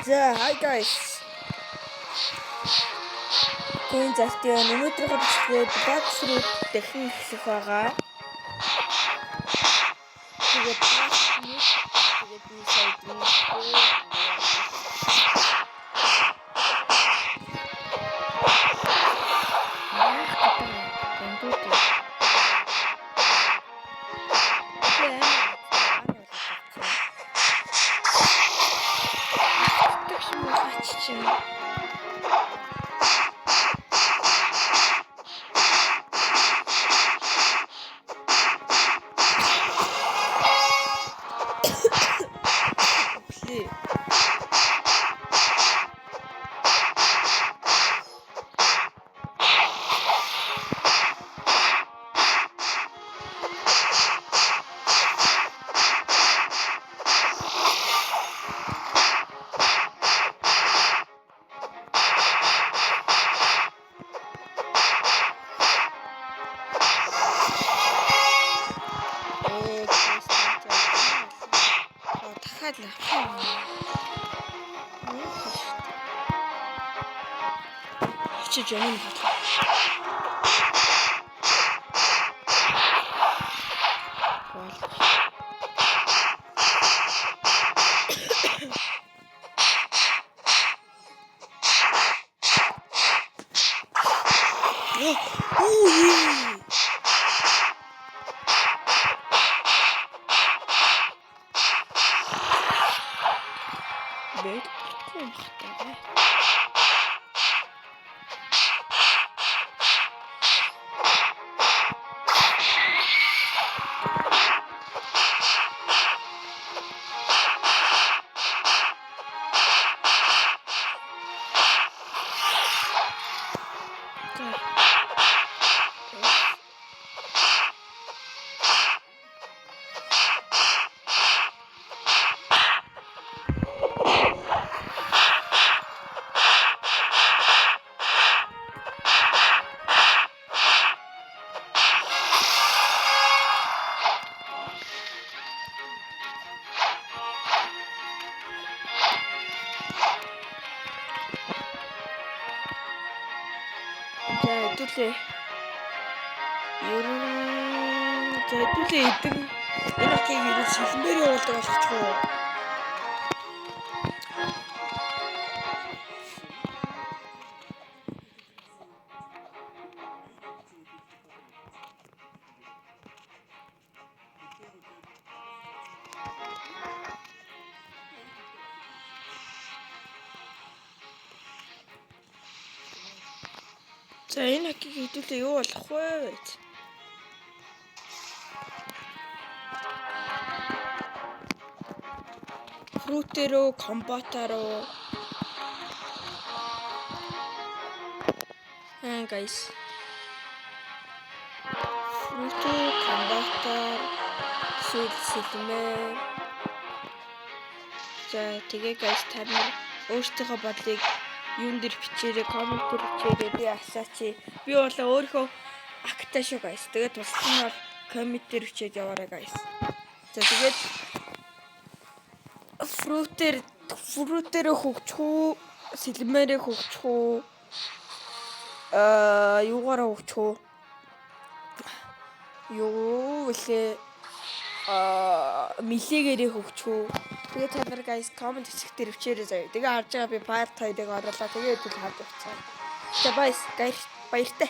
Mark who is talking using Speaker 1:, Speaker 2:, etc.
Speaker 1: За, hi guys. Coin залтын өнөөдрийнхөө бичлэгээр Blox Fruit дахин эхлэх байгаа. Тэгээд Blox Fruit, тэгээд би сая дийшээ.
Speaker 2: Яах гэдэг юм бандууд юм.
Speaker 1: Би амар хааны болоод авчихсан.
Speaker 2: Тэгш юм хаач чинь.
Speaker 1: Үхлээ. Ээ, кристалл. Аа, дахиад л авах юм. Юу хаш. Очиж юм бодлоо. Болж. Оо, ээ.
Speaker 2: Бэлтгэхгүй юм хатаа. За.
Speaker 1: За, хэдүүлээ. Ер нь за хэдүүлээ эдэн энэ акийг ер нь сэлмээр явуулдаг болгочих уу? За, энэ акийг хэдүүлээ юу болох вэ гэж. Fruit-ээрөө, combat-аароо. Аа, guys. Fruit, combat-аар эсвэл сэлмээр. За, тэгээ guys, та нар өөрсдийнхөө бодлыг юун дээр бичээрэй, comment дээр бичээрэй. Би асаачи. Би бол өөрийнхөө acc-тай шүү, guys. Тэгээд тусдан нь бол comment дээр бичээд яваарай, guys. За, тэгээд fruit-ээр хөгжих үү, сэлмээрээ хөгжих үү? Аа, юугаараа хөгжих үү? Юу вүлээ? Аа, melee-гээрээ хөгжих үү? Тэгээ та нар, guys, comment хэсэг дээр бичээрэй заяа. Тэгээ харж байгаа би part 2-ыг оруулаа. Тэгээ хэдүүл харж явцгаа. За, guys, баяртай.